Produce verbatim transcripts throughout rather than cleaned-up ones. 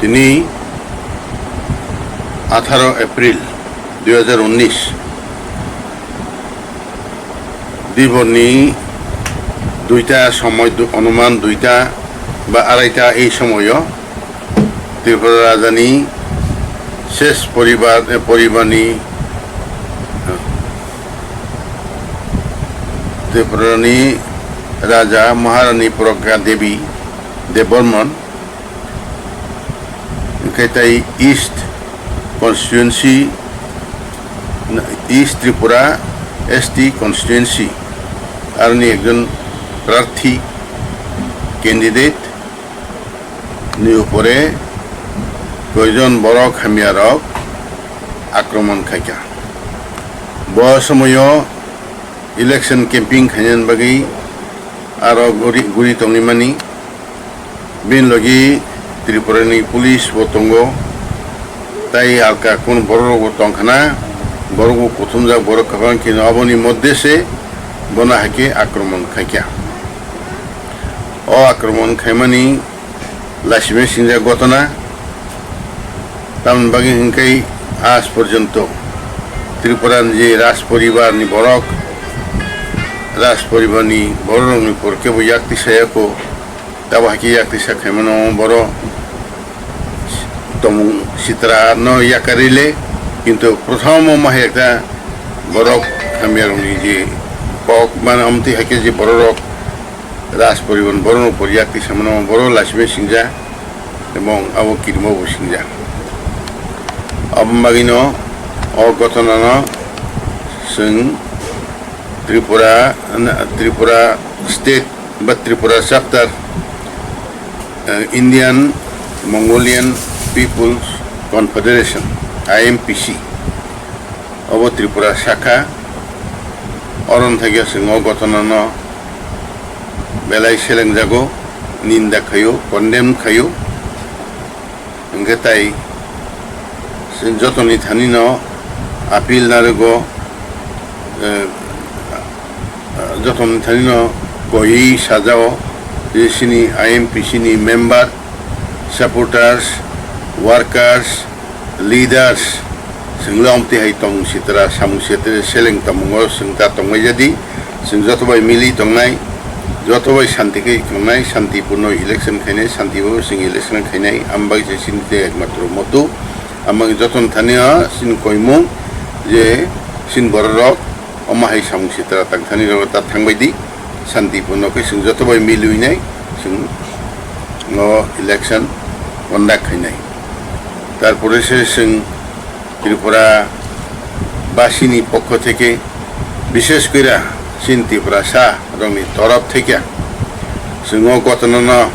Tini atharo April dui hajar unnish, diborni duita somoi, du-, onuman duita ba araita ei somoio Tripura rajani ses poribar, eh, poribarni, eh, Tripurani raja Maharani Pragya Devi Debbarman, hwnkhe tai East Constituency, East Tripura S T Constituency, aroni ekjon prarthi, candidate ni upore koijon borok hamyarok akromon khaikha. Bo somoio election camping khainani bagwi aro guri, guri tongwi mani. Bini logi Tripurani police bo tongo, tai alka kunu borok rok bo tongkhana, borok bo kuthumjak borok kwbang khe, aboni moddhe se bono hai khe akromon khaikha. O akromon khaimani laisime singjak gotona, tamoni bagwi hwnkhe aaj porjonto Tripura ni je Raj poribar ni borok, Raj poribar ni borok rok ni por kebo yak tisa yako, tabo hai khe yak tisa khaimano boro tongmung sitra no yakarwi le, kintu prothom o ma hai ekta borok hamya rok ni je kok mane amtwi hai khe je borok rok Raj poribar borok no por yak tisa mano boro laisime singja. Ebong abo kirimo bo singja. Abo bagwino o gotona no chwng Tripura, Tripura State ba Tripura Chapter, eh, Indian Mongolian People's Confederation, I M P C, obo Tripura sakha. Oro wngthagya chwng o gotona no belai selengjago, ninda khaio, condemn khaio. Hwnkhe tai chwng jotoni thanino appeal narwgo, eh, jotoni thanino koiwi sajao je chini I M P C ni member, supporters, workers, leaders, chwng le omtwi hai tongmung sitra, samung sitra seleng tongmungo chwng ta tongbai jadi. Chwng joto bai mili tongnai, joto bai shanti khe tongnai, shanti purno election khainai, shanti bo chwng election khainai, ambai se chini tei ekmatro motu. Ambai jotoni thani o chini koimung je chini borok rok omo hai samung sitra tang thani rok ta thangbai di, shanti purno khe chwng joto bai miliwi nai chwng o election conduct khainai. Tarpore se chwng Tripura basini pokho theke, bishesh koira chini Tiprasa rokni torop theke, chwng o gotona no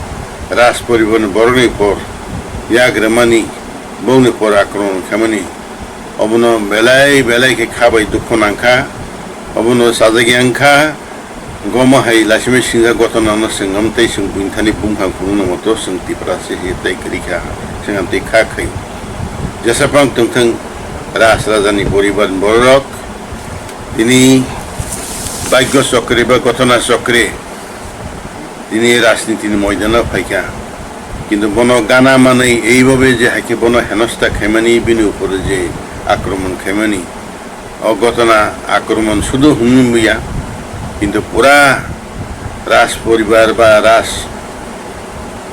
Raj poribar ni borok ni por yak rwmani, bongni por akromon khaimani, obono belai belai khe kha bai dukhu nangkha, obono chajagya wngkha. Gomo hai laisima singjak gotona no chwng amtwi chwng buini thani bumkhang phunukna moto chwng Tiprasa se tei kwrwi kha, chwng amtwi kha khai. Jesa phang tongthwng Raj Rajani poribar ni bororok tini bhagyo chokre ba gotona chokre tini rajniti ni moidano phaikha. Kintu bono gana manwi eibabe je haikhe bono henosta khaimani, bini upore je akromon khaimani, o gotona akromon sudu hwnwi wngya, kintu pura Raj poribar ba Raj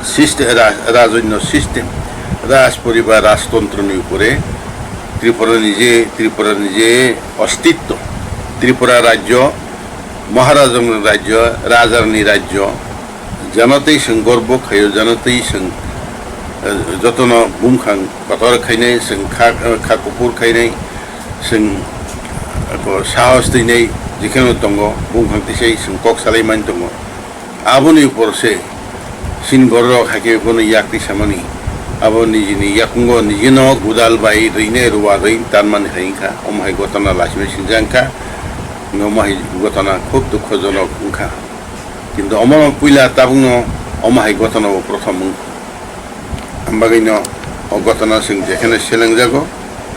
system, Raj, Rajoinno system, Raj poribar Rajtontro ni upore Tripura ni je, Tripura ni je ostitto, Tripura rajyo, Maharajani rajyo, Rajarni rajyo, janatwi chwng gorbo khaio, janatwi chwng, eh, jotono bumkhang kotor khainai, chwng kha, eh, kha kuphur khainai, chwng, eh, sahos twinai, jekheno tongo, bumkhang tisai chwng kok salai mani tongo. Aboni upor se chini bororok haikhe bono yak tisamani, abo nijini yakungo nijino gudal bai rwinai ruwa rwi tanmani hai wngkha, omo hai gotona laisima singjak wngkha, omo hai gotona khub dukhojonok wngkha. Kintu omo puila tabukno omo hai gotona bo prothom wng-, ang bagwino o gotona chwng jekheno selengjago,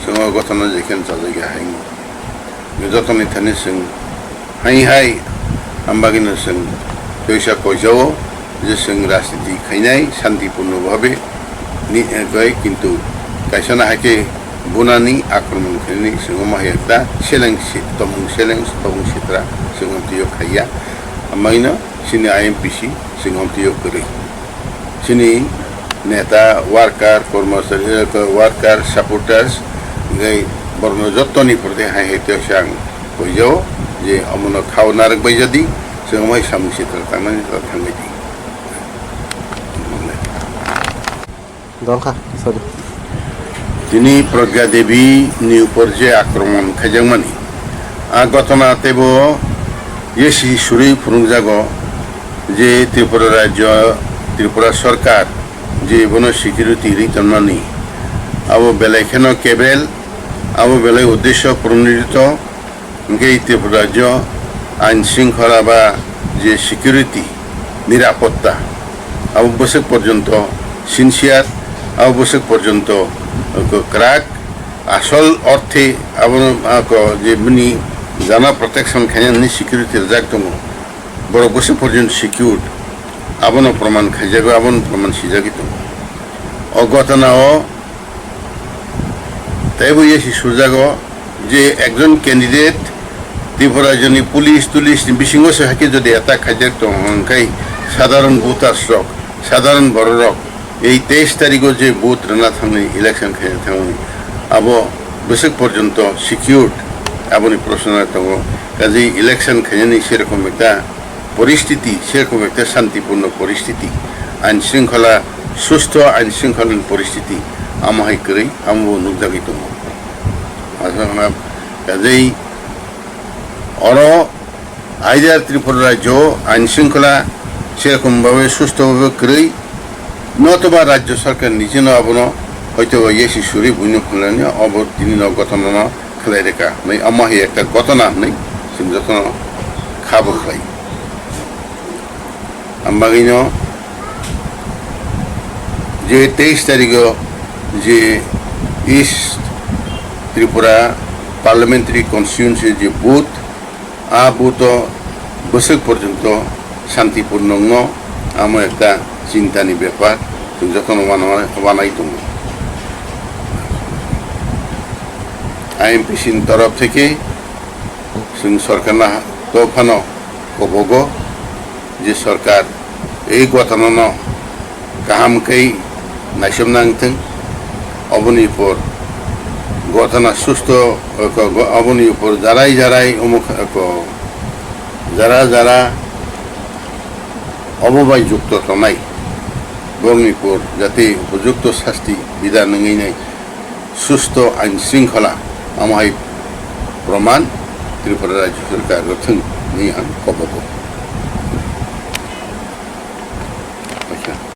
chwng o gotona jekheno chajakya hai wngwi. Jotoni thani chwng hai hai, ang bagwino chwng toisa koijao je chwng rajniti khainai shanti purno bhabe. ni, eh, bai kintu kaisa na hai khe bunani akromon khainani swngo ma hai ekta seleng si-, tomung seleng tomung sitra swngo twiyo khaiya. Amaino chini I M P C swngo twiyo kwrwi. Chini neta, worker, kormosari, eh, worker, supporters, hingke borokno jottoni pore hai hai tei ang koijao je omono khao narwk bai jadi, chwng omo hai samung sitra tangnani ta thangbai di. Dol kha, sorry. Tini Pragya Devi ni upor je akromon khaijakmani, a gotona teibo yesi surwi phunukjago je Tripura rajyo, Tripura sorkar je bono security ri tonmani, abo belai kheno kebel, abo belai uddesho pronodito, hingke Tripura rajyo ain shringkhola ba je security, nirapotta, abo bwswk porjonto sincere, abo bwswk porjonto kwrak, asol orthe abono, ako, je bini jana protection khainani security rijak tongo. Borok bwswk porjonto secured, abono proman khaijago, abono proman sijagwi tongo. O gotona o teibo yesi sujago je ekjon candidate Tripura rajyoni police tulis ni bisingo se hakhe jodi attack khaijak tongo, hwnkhe sadharon voters rok, sadharon borok rok, ei teis tarikh o je vote rwna thangwi election khaina thangwi, abo bwswk porjonto secured, aboni proshno tongo. Kaje election khainani serokom ekta poristiti, serokom ekta shantipurno poristiti, ain shringkhola, sustho ain shringkholani poristiti, amo hai kwrwi, amo bo nukjagwi tongo. Aswk hwnna, kaje oro either Tripura rajyo ain shringkhola serokom babe sustho babe kwrwi, notoba rajyo sarkar nijeno abono hoitoba yesi suri buino phunlani obo tini no gotona no khlai rwkha hwnwi, omo hai ekta gotona hwnwi chwng jotono kha bo khlai. Ang bagwino je teis tarikh o je East Tripura Parliamentary Constituency je vote, a vote o bwswk porjonto shantipurno wngno, amo ekta chintani bepar, chwng jotono wana-, wanai tongo. I M P C ni torof theke chwng sorkarno to phano kobogo je sorkar ei gotanono kaham khe naisomna wngthwng, oboni por gotana susto, ko-, go-, oboni por jarai jarai omo kha-, ko-, jara jara obo bai jukto tongnai borokni por jate upojukto sasti bidhan wngwi nai susto ain shringkhola amo hai proman Tripura rajyo sorkar rwthwng hwnwi ang kobogo.